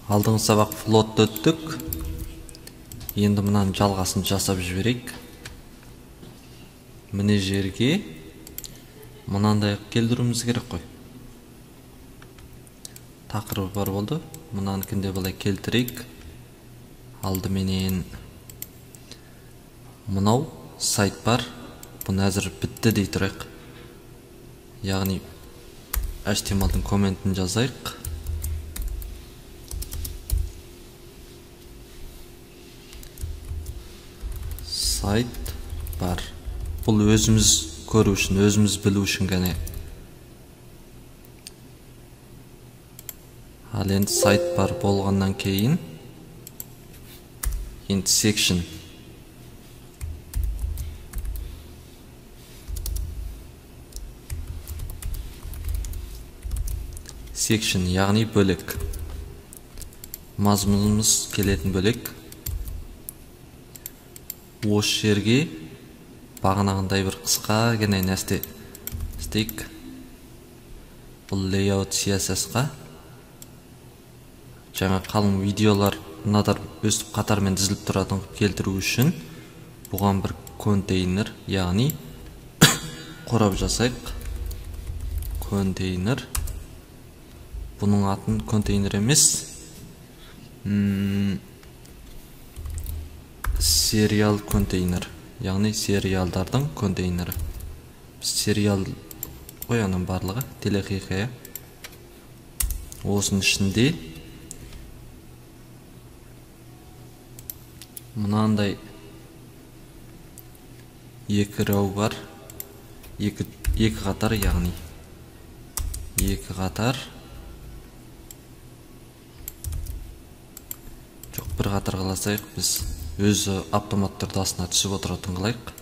Алдыңғы сабақ флотты өттік. Енді мынаның жалғасын жасап жіберейік. Міне жерге мынандай келтіруіміз керек қой. Тақырыбы бар болды. Мынаныкін де былай келтірейік. Алдыменен мынау сайт бар. Бұны әзір бітті дей тұрайық. Яғни HTML-дың комментін жазайық. Сайт бар. Бұл өзіміз көру үшін, өзіміз білу үшін ғана. Ал енді сайт бар болғаннан кейін енді section. Section, яғни бөлек. Мазмұнымыз келетін бөлек. Осы жерге бағанағындай бір қысқа ғана нәрсе істейік. Бұл layout CSS-қа жаңа қалың видеолар мынадар өстіп қатармен тізіліп тұратын қылып келтіру үшін бұған бір контейнер, яғни қорап жасайық. Контейнер. Бұның атын контейнер емес, сериал контейнер, яғни сериалдардың контейнері. Сериал қой аның барлығы, телехикая. Осының ішінде мынандай екі рау бар, екі қатар, яғни екі қатар. Жоқ, бір қатар қаласайық, біз өзі автомат түрде астына түсіп отыратын қылайық.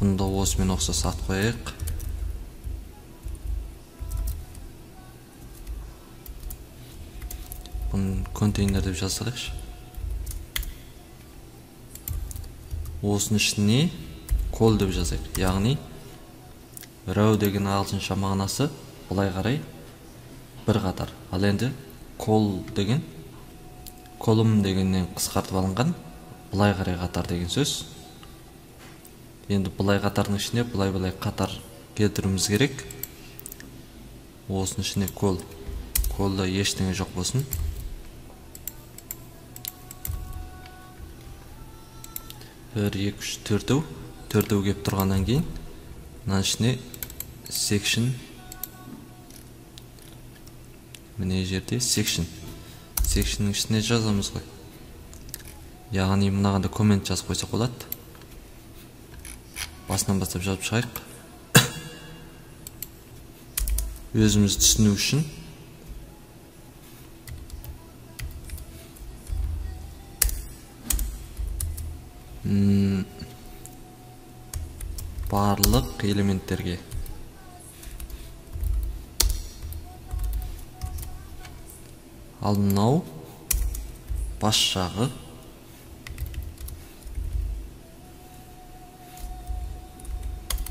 Бұны да осымен ұқсас ат қояйық. Бұны контейнер деп жазсайықшы. Осының ішіне кол деп жазайық. Яғни row деген ағылшынша мағынасы былай қарай бір қатар. Ал енді кол деген колум дегеннен қысқартып алынған былай қарай қатар деген сөз. Енді былай қатардың ішіне былай-былай қатар келтіруіміз керек. Осының ішіне кол. Колда ештеңе жоқ болсын. 1, 2, 3, 4-еу. 4-еу келіп тұрғаннан кейін мынаның ішіне section. Міне жерде section. Section'ның ішіне жазамыз ғой. Яғни мынаған да коммент жазып қойсақ болады. Басынан бастап жазып шығайық. Өзіміз түсіну үшін. Барлық элементтерге. Ал мынау бас жағы.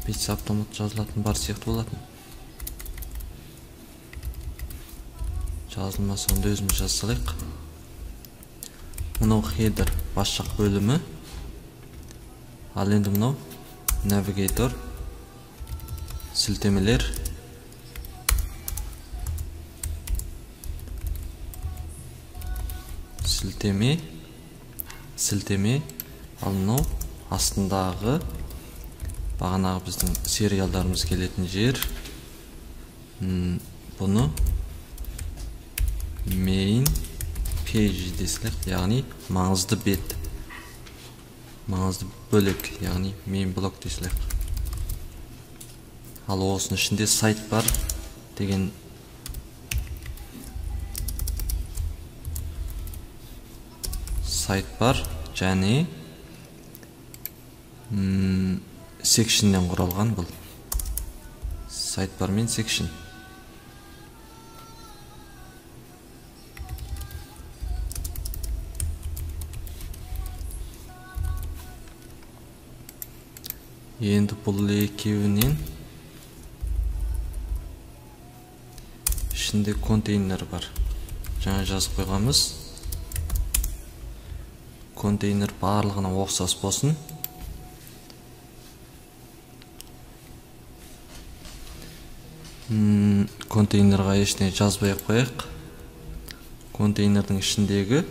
Бес автомат жазылатын бар сияқты болатын. Жазылмаса онда өзіміз жаза салайық. Мынау header бас жақ бөлімі. Ал енді мынау navigator сілтемелер. Сілтеме, сілтеме. Ал мынау астындағы бағанағы біздің сериалдарымыз келетін жер. Бұны main page десек, яғни маңызды бет, маңызды бөлік, яғни main блок десек. Ал осының ішінде сайт бар деген сайт бар және sectionнен құралған бұл. Сайт бар мен section. Енді бұл екеуінен ішінде контейнер бар. Жаңа жазып қойғанбыз. Контейнер барлығына ұқсас болсын. Контейнерға ештеңе жазбай ақ қояйық. Контейнердің ішіндегі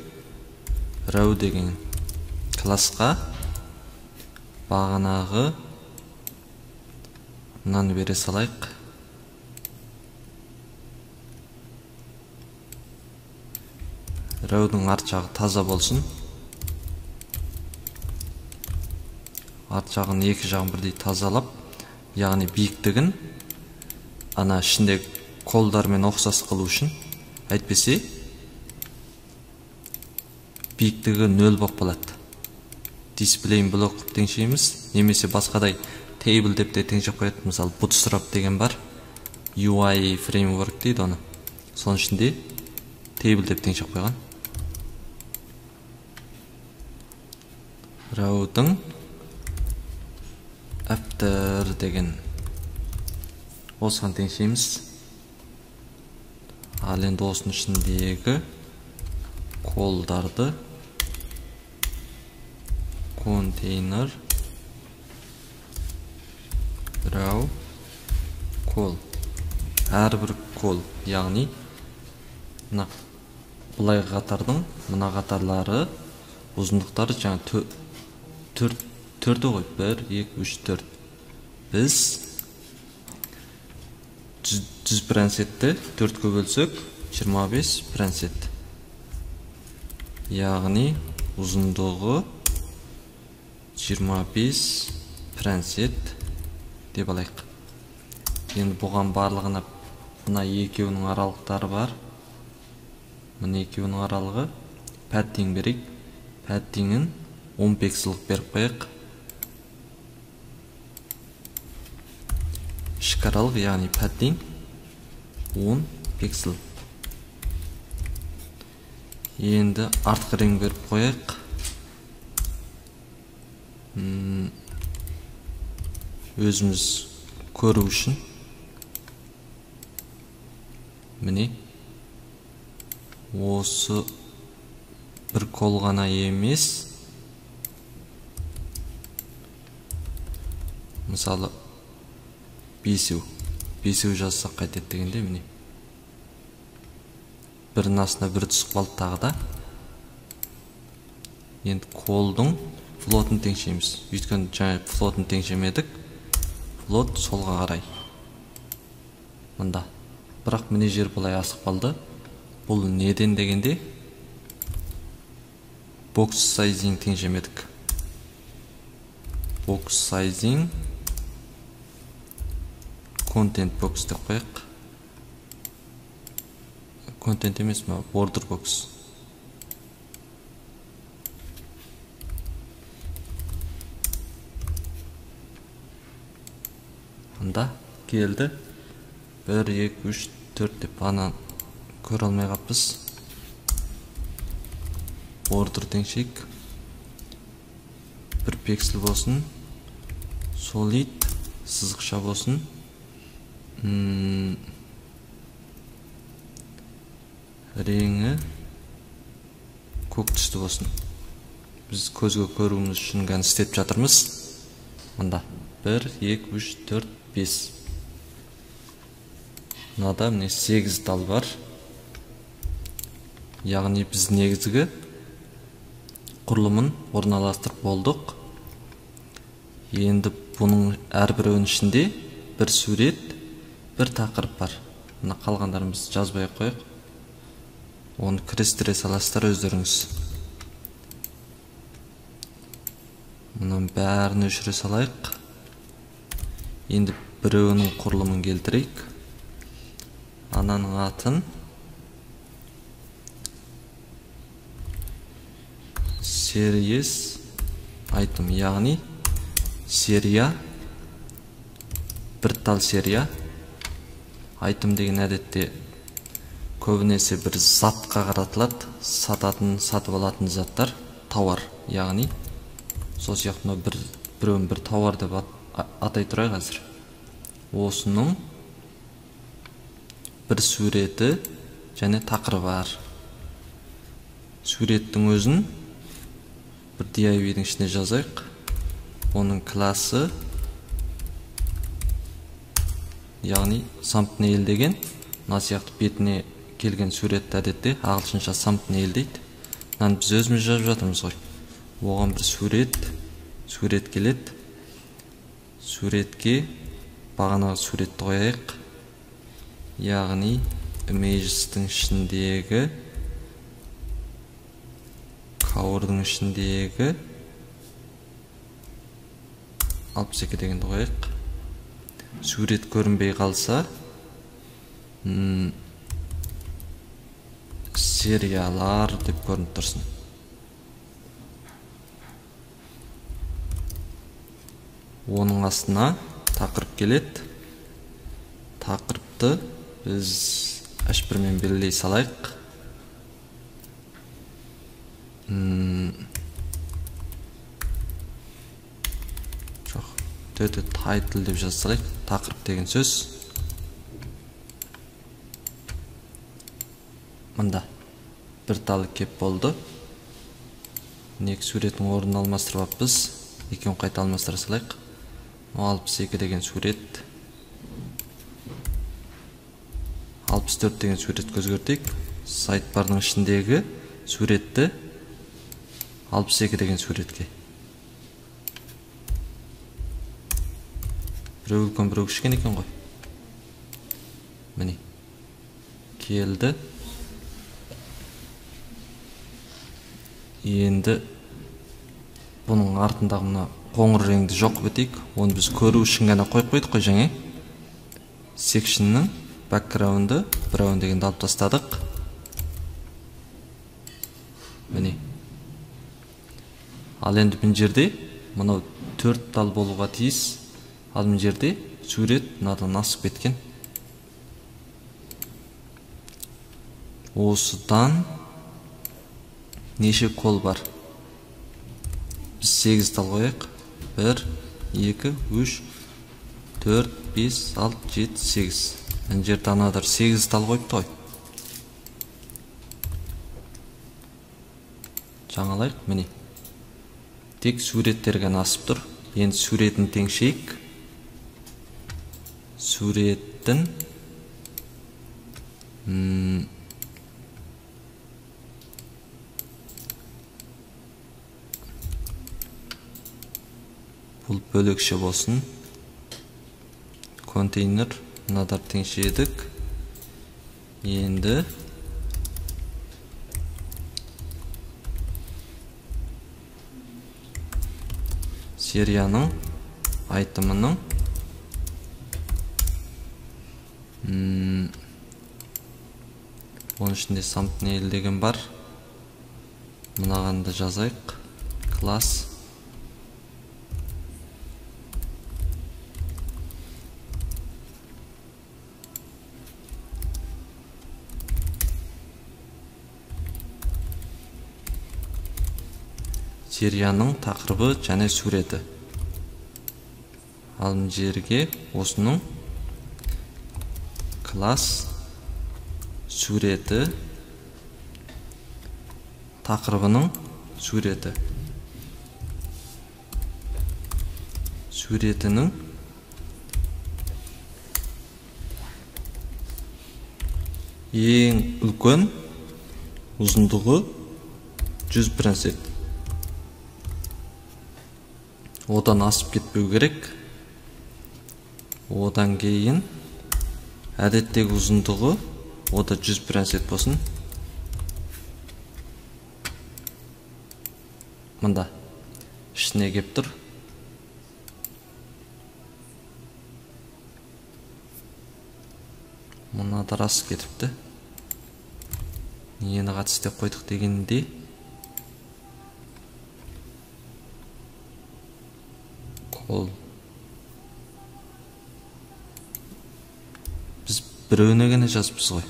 row деген классқа бағанағы мынаны бере салайық. Row'дың арт жағы таза болсын. Арт жағын екі жағын бірдей тазалап, яғни биіктігін ана ішіндегі колдармен ұқсас қылу үшін, әйтпесе биіктігі 0 болып қалады. Дисплейін блок қылып теңшейміз, немесе басқадай table деп те теңшеп қояды. Мысалы, Bootstrap деген бар, UI framework дейді оны. Соның ішінде table деп теңшеп қойған. Row'дың after деген осыған теңшейміз. Ал енді осының ішіндегі колдарды контейнер row col, әрбір кол, яғни мына былай қатардың мына қатарлары ұзындықтары жаңа төрті ғой, 1, 2, 3, 4. Біз 100%-ті 4-ке бөлсек 25%. Яғни ұзындығы 25% деп алайық. Енді бұған барлығына мына екеуінің аралықтары бар. Мына екеуінің аралығы padding берейік. Padding'ін 10 пиксель беріп қояйық. Ішкі аралық, яғни padding 10 пиксель. Енді артқы рең беріп қояйық. Өзіміз көру үшін. Міне осы бір кол ғана емес. Мысалы, бесеу жазсақ қайтеді дегенде, міне бірінің астына бірі түсіп қалды тағы да. Енді колдың флотын теңшейміз. Өйткені жаңа флотын теңшемедік. Флот солға қарай. Мында. Бірақ міне жер былай асып қалды. Бұл неден дегенде box sizing теңшемедік. Box sizing content box деп қояйық. Content емес ма, border box. Мында келді. 1, 2, 3, 4 деп ана көре алмай қаппыз. Border теңшейік. 1 пиксель болсын. Solid сызықша болсын. Реңі көк түсті болсын. Біз көзге көруіміз үшін ғана істеп жатырмыз. Мында 1, 2, 3, 4, 5. Мынада міне 8 тал бар. Яғни біз негізгі құрылымын орналастырып болдық. Енді бұның әрбіреуінің ішінде бір сурет, бір тақырып бар. Мына қалғандарымызды жазбай ақ қояйық. Оны кірістіре саласыздар өздеріңіз. Мұның бәрін өшіре салайық. Енді біреуінің құрылымын келтірейік. Ананың атын series item, яғни серия, бір тал серия. Item деген әдетте көбінесе бір затқа қаратылады, сататын, сатып алатын заттар, тауар, яғни сол сияқты мынау біреуін бір тауар деп атай тұрайық қазір. Осының бір суреті және тақырыбы бар. Суреттің өзін бір div-дің ішіне жазайық. Оның классы, яғни thumbnail деген, мына сияқты бетіне келген суретті әдетте ағылшынша thumbnail дейді. Мынаны біз өзіміз жазып жатырмыз ғой. Оған бір сурет келеді. Суретке бағанағы суретті қояйық. Яғни images-тің ішіндегі cover-дың ішіндегі 62 дегенді қояйық. Сурет көрінбей қалса, сериялар деп көрініп тұрсын. Оның астына тақырып келеді. Тақырыпты біз h1-мен белгілей салайық. Жоқ, title деп жаза салайық. Тақырып деген сөз. Мында бір талы кеп болды. Нег суреттің орнын алмастырып алыппыз. Екеуін қайта алмастыра салайық. 62 деген сурет. 64 деген суретке өзгертейік. Сайдбардың ішіндегі суретті 62 деген суретке. Біреу үлкен, біреу кішкене екен ғой. Міне. Келді. Енді бұның артындағы мына қоңыр реңді жоқ бітейік. Оны біз көру үшін ғана қойып қойдық қой жаңа. Секшннің бэкграунды brown дегенді алып тастадық. Міне. Ал енді мына жерде мынау 4 тал болуға тиіс. Ал мына жерде сурет мынадан асып кеткен. Осыдан неше кол бар? Біз 8 тал қояйық. 1, 2, 3, 4, 5, 6, 7, 8. Мына жерде анадар 8 тал қойыпты ғой. Жаңалайық, міне. Тек суреттер ғана асып тұр. Енді суретін теңшейік. Суреттің бұл бөлекше болсын. Контейнер мынадар теңшедік. Енді серияның айтымының оның ішінде thumbnail деген бар. Мынаған да жазайық. Класс серияның тақырыбы және суреті. Ал мына жерге осының класс суреті тақырыбының суреті. Суретінің ең үлкен ұзындығы 100%. Одан асып кетпеу керек. Одан кейін әдеттегі ұзындығы ода 100% болсын. Мында ішіне кеп тұр. Мынадар асып кетіпті. Нені қатыс деп қойдық дегенде қол. Біз біреуіне ғана жазыппыз ғой.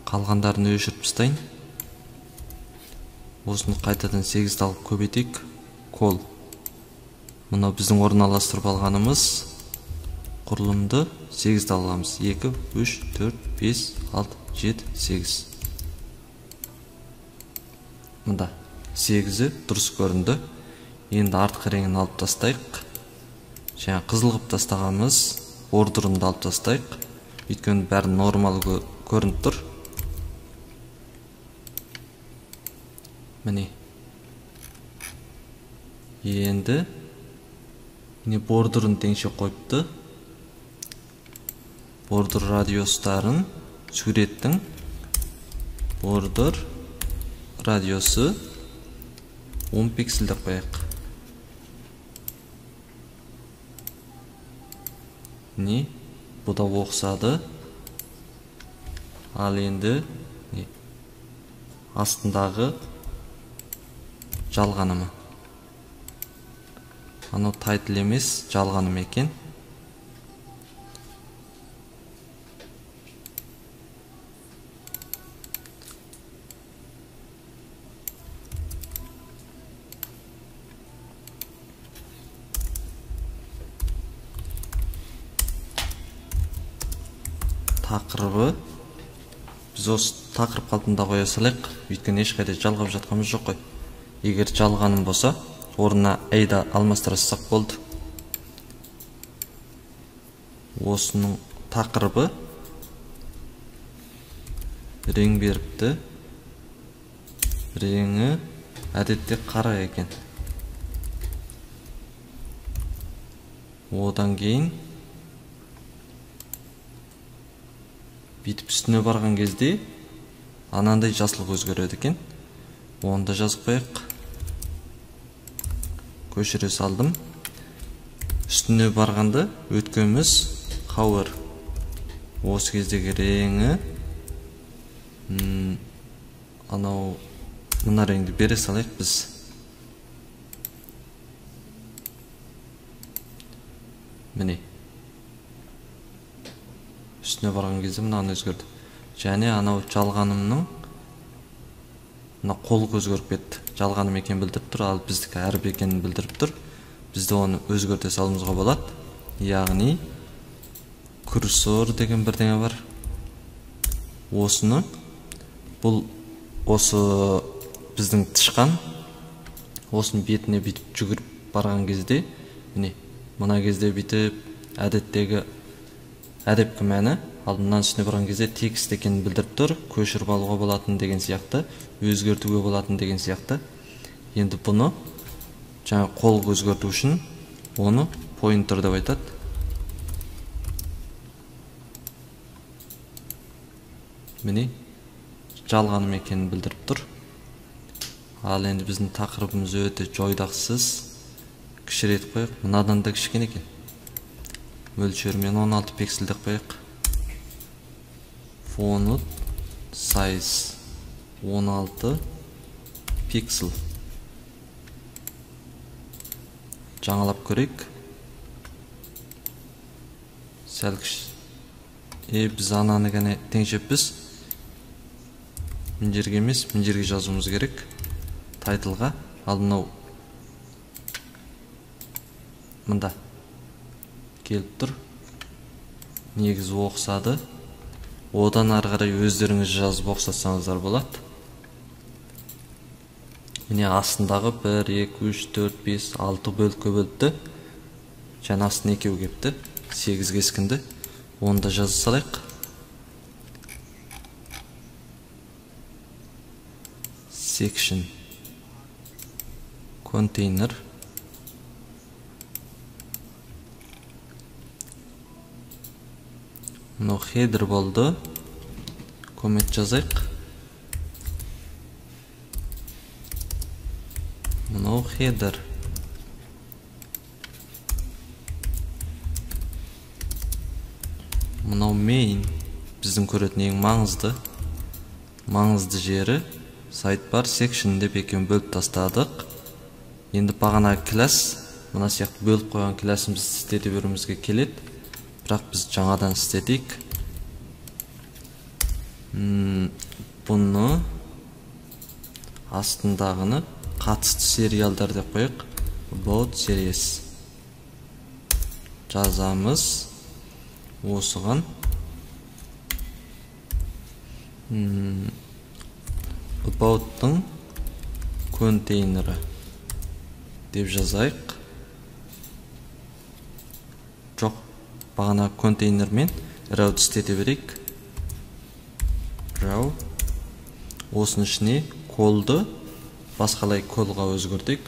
Қалғандарын өшіріп тастайын. Осыны қайтадан 8-ді алып көбейтейік. Кол. Мынау біздің орналастырып алғанымыз Құрылымды 8-ді аламыз. 2, 3, 4, 5, 6, 7, 8. Мында 8-і дұрыс көрінді. Енді артқы реңін алып тастайық. Жаңа қызыл қылып тастағанымыз бордерін де алып тастайық. Өйткені бәрі нормал көрініп тұр. Міне. Енді міне бордерін теңше қойыпты. Бордер радиустарын суреттің бордер радиусы 10 пиксель деп қояйық. Не, бұ да оқсады. Ал енді не, астындағы жалғанымы. Анау тайтл емес, жалғаным екен. Тақырыбы біз осы тақырып қалпында қоя салайық, өйткені ешқайда жалғап жатқанымыз жоқ қой. Егер жалғаным болса, орнына әйда алмастыра салсақ болды. Осының тақырыбы рең беріпті. Реңі әдетте қара екен. Одан кейін бүйтіп үстіне барған кезде анандай жасыл өзгереді екен. Оны да жазып қояйық. Көшіре салдым. Үстіне барғанда өткеніміз hover. Осы кездегі реңі анау мына реңді бере салайық біз. Міне. Үстіне барған кезде мынаны өзгерді. Және анау жалғанымның мына қолы өзгеріп кетті. Жалғаным екенін білдіріп тұр, ал біздікі әріп екенін білдіріп тұр. Бізде оны өзгерте салуымызға болады. Яғни курсор деген бірдеңе бар. Осыны бұл осы біздің тышқан осының бетіне бүйтіп жүгіріп барған кезде, міне мына кезде бүйтіп әдеттегі әдепкі мәні, ал мынаның үстіне барған кезде текст екенін білдіріп тұр, көшіріп алуға болатын деген сияқты, өзгертуге болатын деген сияқты. Енді бұны жаңа қол өзгерту үшін оны pointer деп айтады. Міне жалғаным екенін білдіріп тұр. Ал енді біздің тақырыбымыз өте жойдақсыз. Кішірейтіп қояйық. Мынадан да кішкене екен. Мөлшерімен 16 пиксель деп қояйық. Font size 16 пиксель. Жаңалап көрейік. Сәл біз ананы ғана теңшеппіз. Мына жерге емес, мына жерге жазуымыз керек. Тайтлға. Ал мынау мында келіп тұр. Негізі оқсады. Одан ары қарай өздеріңіз жазып оқсатсаңыздар болады. Міне астындағы 1, 2, 3, 4, 5, 6 бөлікке бөліпті. Және астына екеу кепті. 8 кескінді. Оны да жаза салайық. Section контейнер. Мынау хедер болды. Коммент жазайық. Мынау хедер. Мынау main. Біздің көретін ең маңызды жері sidebar section деп екеуін бөліп тастадық. Енді бағана класс, мына сияқты бөліп қойған классымызды істете беруімізге келеді. Бірақ біз жаңадан істетейік. Бұны астындағыны қатысты сериалдар деп қояйық. About series жазамыз. Осыған about-тың контейнері деп жазайық. Жоқ, бағана контейнермен row-ды істете берейік. Row. Осының ішіне колды басқалай колға өзгертейік.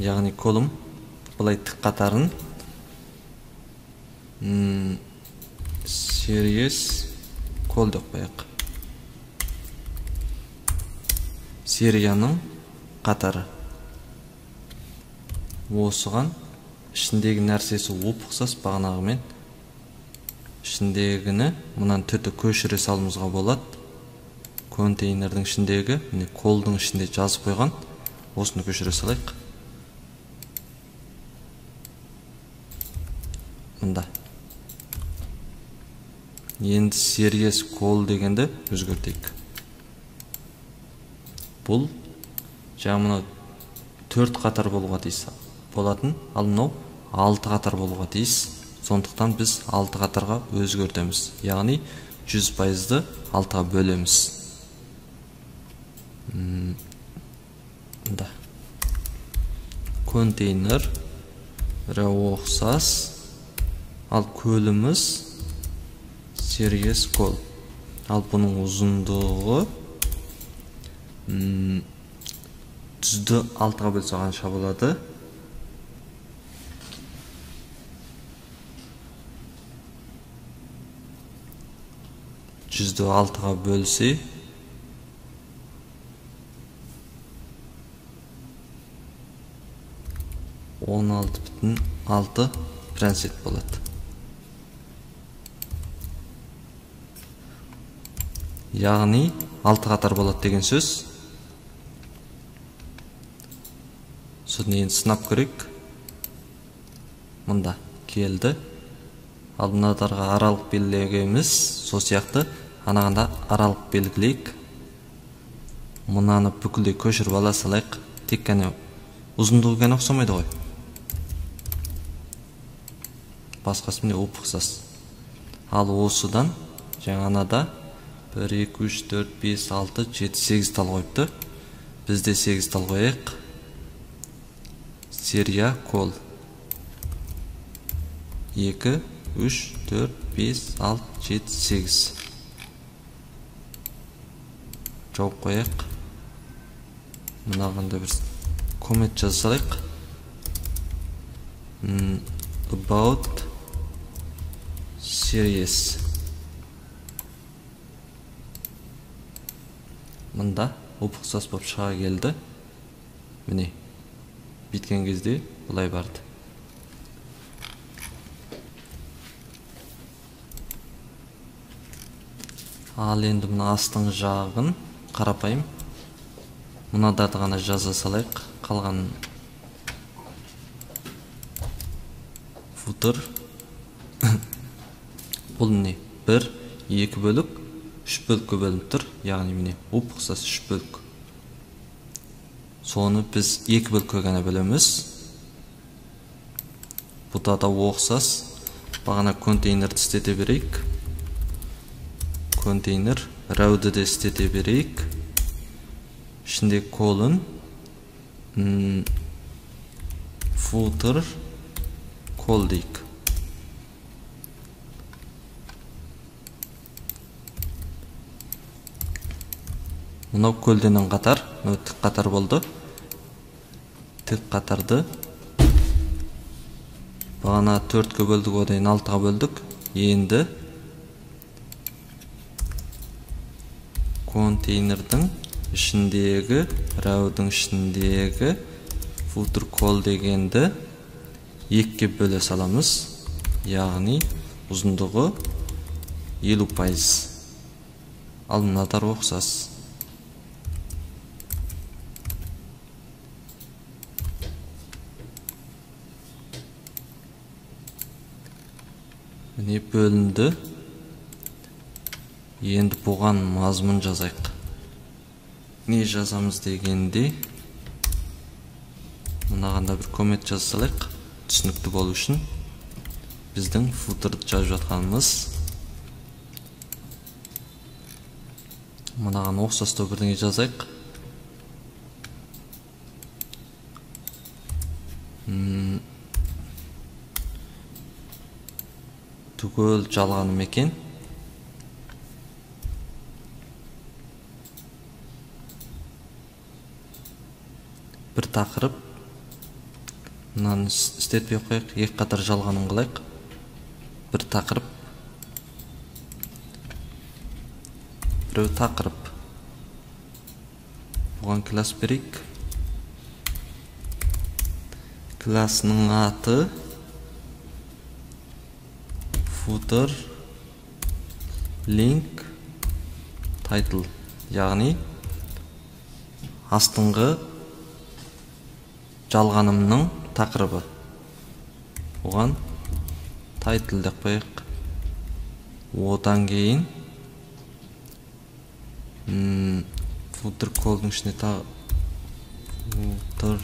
Яғни колым былай тік қатарын series кол деп қояйық. Серияның қатары. Осыған ішіндегі нәрсесі оп ұқсас бағанағымен. Ішіндегіні мынан түрді көшіре салуымызға болады. Контейнердің ішіндегі, міне колдың ішінде жазып қойған, осыны көшіре салайық. Мында. Енді series кол дегенді өзгертейік. Бұл жаңа мынау 4 қатар болуға тиіс болатын, ал мынау 6 қатар болуға тиіс. Сондықтан біз 6 қатарға өзгертеміз. Яғни 100%-ды 6-ға бөлеміз. Мында. Контейнер row ұқсас, ал көліміз series кол. Ал бұның ұзындығы 100-ді 6-ға бөлсе қанша болады? 100-ді 6-ға бөлсе 16,6% болады. Яғни 6 қатар болады деген сөз. Содан енді сынап көрейік. Мында келді. Ал мынадарға аралық белгілегенбіз, сол сияқты анағанда аралық белгілейік. Мынаны бүкілдей көшіріп ала салайық. Тек қана ұзындығы ғана ұқсамайды ғой. Басқасы міне оп ұқсас. Ал осыдан жаңа анада 1, 2, 3, 4, 5, 6, 7, 8 тал қойыпты. Біз де 8 тал қояйық. Серия кол. 2, 3, 4, 5, 6, 7, 8. Жауып қояйық. Мынағанда бір коммент жаза салайық. About series. Мында оп ұқсас болып шыға келді. Міне біткен кезде былай барды. Ал енді мына астыңғы жағын қарапайым мынадарды ғана жаза салайық. Қалған футер бұл міне 1, 2 бөлік, 3 бөлікке бөлініп тұр. Яғни міне оп ұқсас 3 бөлік. Соны біз 2 бөлікке ғана бөлеміз. Бұда да ұқсас. Бағана контейнерді істете берейік. Контейнер row-ды де істете берейік. Ішінде колын footer кол дейік. Мынау көлденең қатар, мынау тік қатар болды. Тік қатарды бағана 4-ке бөлдік, одан кейін 6-ға бөлдік. Енді контейнердің ішіндегі, row-дың ішіндегі footer col дегенді 2-ке бөле саламыз. Яғни ұзындығы 50%. Ал мынадар ұқсас. Міне бөлінді. Енді бұған мазмұн жазайық. Не жазамыз дегенде мынағанда бір коммент жаза салайық, түсінікті болу үшін. Біздің футерді жазып жатқанымыз. Мынаған ұқсастау бірдеңе жазайық. Түгел жалғаным екен. Бір тақырып. Мынаны істетпей қояйық, екі қатар жалғаным қылайық. Бір тақырып. Біреу тақырып. Бұған класс берейік. Классының аты footer link title, яғни астыңғы жалғанымның тақырыбы. Оған title деп қояйық. Одан кейін footer call-дың ішіне footer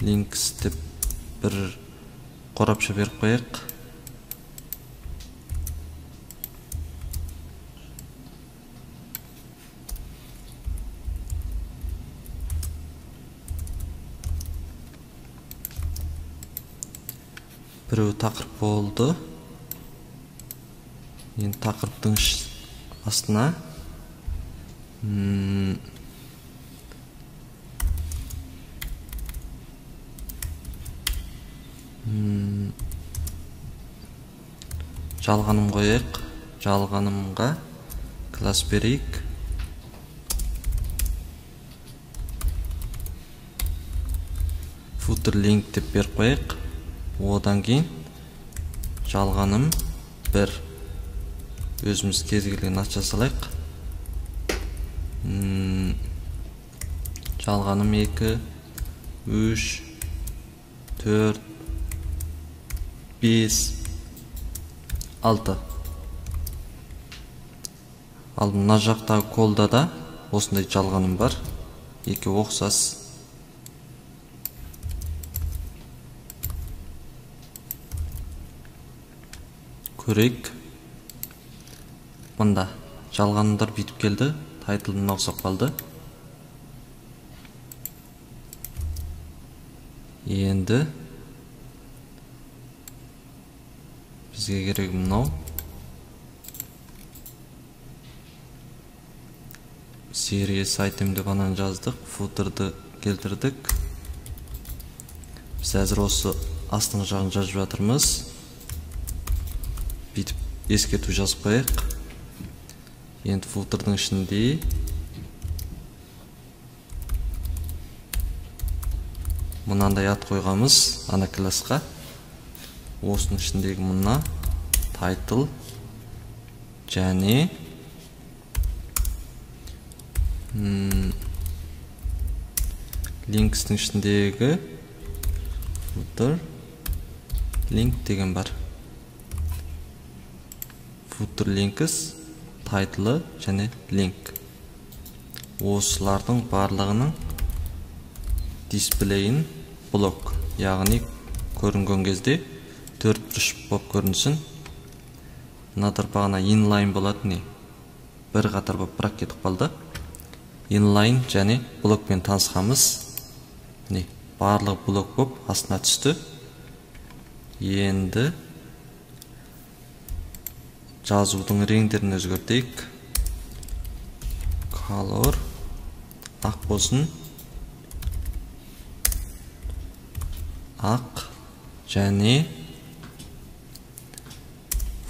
links деп бір қорапша беріп қояйық. Біреу тақырып болды. Енді тақырыптың астына жалғаным қояйық. Жалғанымға класс берейік. Footer link деп беріп қояйық. Одан кейін жалғаным бір. Өзіміз кез келген ат жазалайық. Жалғаным 2, 3, 4, 5, 6. Ал мына жақтағы колда да осындай жалғаным бар. Екеуі ұқсас. Көрейік. Мында жалғанымдар бүйтіп келді, тайтлына ұқсап қалды. Енді бізге керек мынау. Series item деп ананы жаздық, футерді келтірдік. Біз әзір осы астыңғы жағын жазып жатырмыз. Бүйтіп ескерту жазып қояйық. Енді футердің ішінде мынандай ат қойғанбыз ана классқа. Осының ішіндегі мына title және links'тің ішіндегі footer link деген бар. Footer links, title және link. Осылардың барлығының дисплейін блок, яғни көрінген кезде төрт бұрыш болып көрінсін. Мына тарпағына inline болатын, не бір қатар болып бірақ кетіп қалды. Inline және блокпен танысқанбыз. Міне барлығы блок болып астына түсті. Енді жазудың реңдерін өзгертейік. Color ақ болсын. Ақ және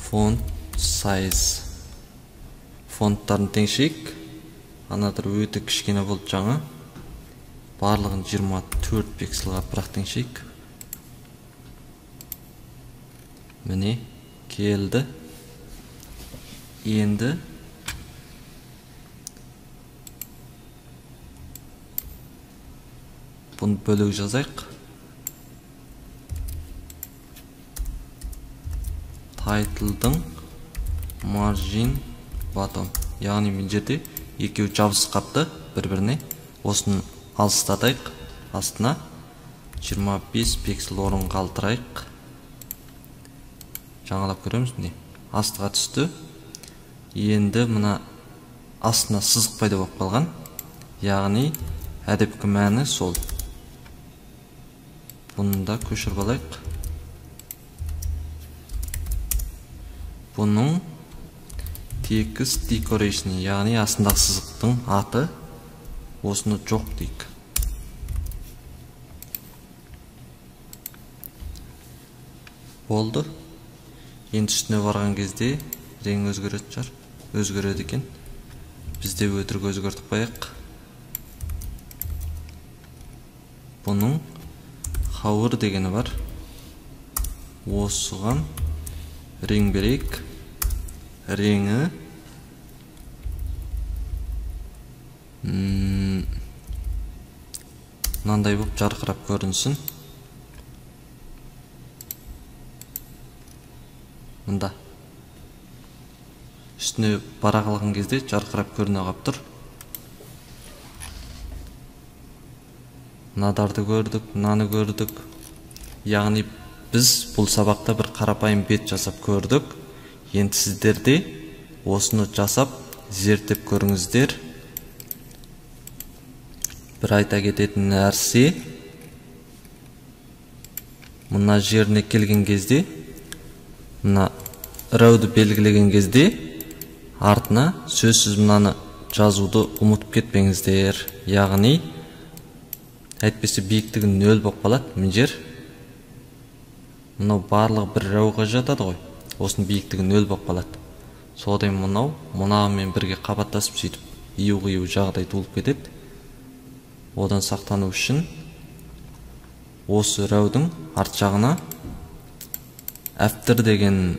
font size. Фонттарын теңшейік. Анадар өте кішкене болды жаңа. Барлығын 24 пикселға бірақ теңшейік. Міне келді. Енді бұны бөлек жазайық. Title'дың margin bottom, яғни мына жерде екеуі жабысып қапты бір-біріне. Осыны алыстатайық, астына 25 пиксель орын қалдырайық. Жаңалап көреміз, міне астыға түсті. Енді мына астына сызық пайда болып қалған, яғни әдепкі мәні сол. Бұны да көшіріп алайық. Бұның text decoration, яғни астындағы сызықтың аты, осыны жоқ дейік. Болды. Енді үстіне барған кезде рең өзгеретін шығар. Өзгереді екен. Біз де өтірік өзгертіп қояйық. Бұның hover дегені бар. Осыған рең берейік. Реңі мынандай болып жарқырап көрінсін. Мында үстіне бара қалған кезде жарқырап көріне қалып тұр. Мынадарды көрдік, мынаны көрдік. Яғни біз бұл сабақта бір қарапайым бет жасап көрдік. Енді сіздер де осыны жасап зерттеп көріңіздер. Бір айта кететін нәрсе, мына жеріне келген кезде, мына рауды белгілеген кезде артына сөзсіз мынаны жазуды ұмытып кетпеңіздер. Яғни әйтпесе биіктігі 0 болып қалады. Мына жер мынау барлығы бір рауға жатады ғой, осының биіктігі 0 болып қалады. Содан мынау мынаумен бірге қабаттасып сөйтіп ию-қию жағдай туылып кетеді. Одан сақтану үшін осы раудың арт жағына after деген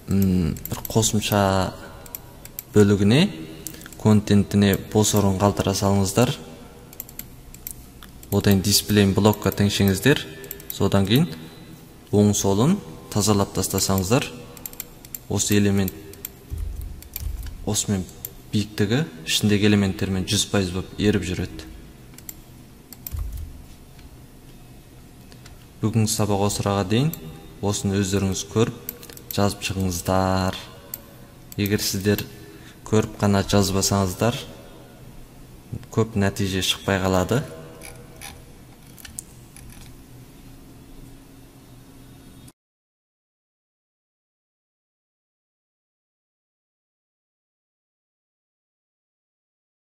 бір қосымша бөлігіне, контентіне бос орын қалдыра салыңыздар. Одан дисплейін блокқа теңшеңіздер. Содан кейін оң солын тазалап тастасаңыздар, осы элемент осымен биіктігі ішіндегі элементтермен 100% болып еріп жүреді. Бүгінгі сабақ осыраға дейін осыны өздеріңіз көріп жазып шығыңыздар. Егер сіздер көріп қана жазбасаңыздар, көп нәтиже шықпай қалады.